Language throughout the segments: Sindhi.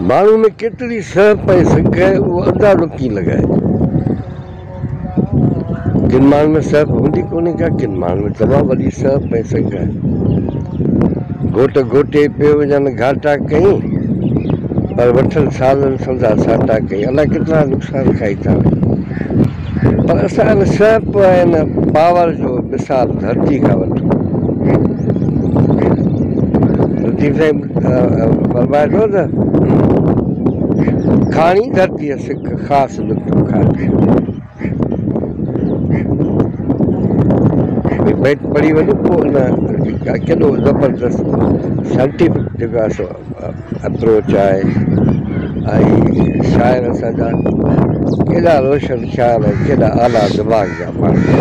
ماڻهو ۾ ڪيتري سهپ ۽ سگهه آهي اهو اندازو ڪيئن لڳائجي؟ ڪن ماڻهن ۾ سهپ هوندي ڪونهي ڪا، ڪن ماڻهن ۾ تمام وڏي سهپ ۽ سگهه آهي. گهوٽ گهوٽي پيو وڃن گهاٽا ڪئين، پر وٺن سالن سندا ساٽا ڪئين. الاء ڪيترا نقصان کائي ٿا وڃن. پر اسان ان سهپ ۽ ان پاور جو مثال ڌرتي کان وٺون. لطيف سائين فرمائي ٿو ته کاڻي ڌرتيء سک خاص نڪتو کاٽ. بيت پڙهي وڃو پوء ان ڪيڏو زبردست سائنٽيفڪ جيڪو آهي سو اپروچ آهي ۽ شاعر اسان جا ڪيڏا روشن خيال ۽ ڪيڏا اعليٰ دماغ جا ماڻهو.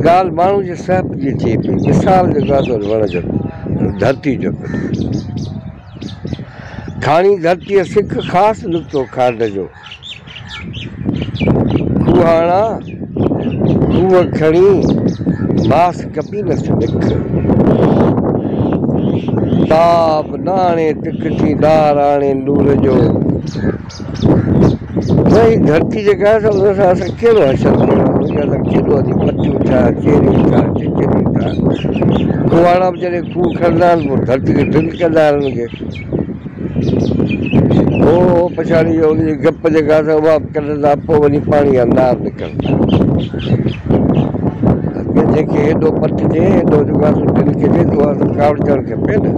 ڳالهه ماڻهو جي سهپ جي ٿئي پئي. مثال جيڪو آهي سو وڻ جو ڌرتي جو پيو ڏئي. کاڻي ڌرتيء سک خاص نڪتو کانڊ جو. کوهاڻا کوهه کڻي ماس ڪپينس مک. تاب نه آڻي تک ٿي نار آڻي نور جو. هي ڌرتي جيڪا آهي سا ان سان اسان ڪهڙو حشر ڪيو آهي ان کي اسان ڪيڏو اچي پٽيون ٿا چيريون ٿا چچريون ٿا. کوهاڻا به جڏهن کوهه کڻندا آهن پوء ڌرتي کي ڊرل ڪندا آهن ان کي. پوء پڇاڙي جو ان جي گپ جيڪا آهي اها به ڪڍندا پوء وڃي پاڻي جا نار نڪرندا. جنهن کي هيڏو پٽجي هيڏو جيڪو آهي سو ڊرل ڪجي ته اها ته ڪاوڙجڻ کپي نه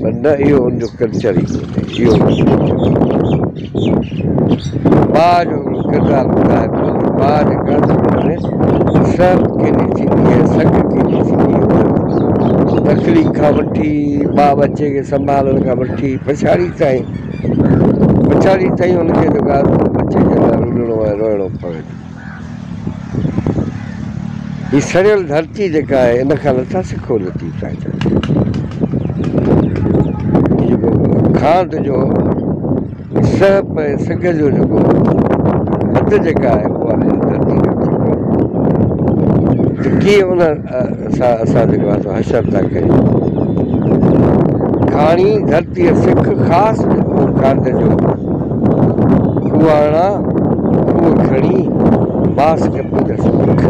پر نه اهو ان جو ڪلچر ئي ڪونهي اهو ان جو نيچر ڪونهي. ماء جو هڪڙو ڪردار ٻڌائي پيو ته ماء جيڪا آهي سو ان ۾ سهپ ڪيڏي ٿيندي آهي سگهه ڪيڏي ٿيندي آهي ان تخليق کان وٺي ٻار ٻچي کي سنڀالڻ کان وٺي پڇاڙي تائين پڇاڙي تائين ان کي جيڪو آهي سو ٻچي جي لاء رلڻو ۽ روئڻو پوي ٿو. هي سڙيل ڌرتي جيڪا آهي ان کان نٿا سکو لطيف سائين چوي ٿو هي جيڪو کاڌ جو سهپ ۽ سگهه جو جيڪو حد جيڪا آهي اها هن ڌرتي کان سکو ته ڪيئن ان سان اسان جيڪو آهي سو حشر ٿا ڪريون. کاڻي ڌرتيء سک خاص ڏٺو کاڌ جو. کوهاڻا کوهه کڻي ماس ڪپيندس مک.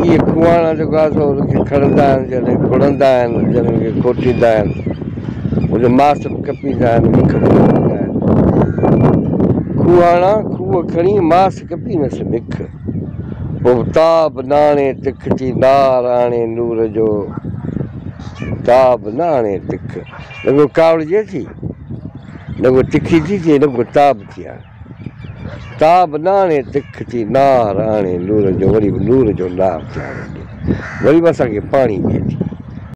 ڪيئن کوهاڻا جيڪو آهي سو ان کي کڻندا آهن جڏهن کوڙندا آهن جڏهن ان کي کوٽيندا آهن ان جو ماس به ڪپيندا آهن مک به ڪپيندا آهن. کوهاڻا کوهه کڻي ماس ڪپيندس مک. پوء تاب نه آڻي تک ٿي نار آڻي نور جو تاب نه آڻي تک نه ڪو ڪاوڙجي ٿي نه ڪو تکي ٿي ٿئي نه ڪو تاب ٿي آڻي تاب نه آڻي تک ٿي نار آڻي نور جو وري به نور جو نار ٿي آڻي ڏي وري به اسان کي پاڻي ڏي ٿي.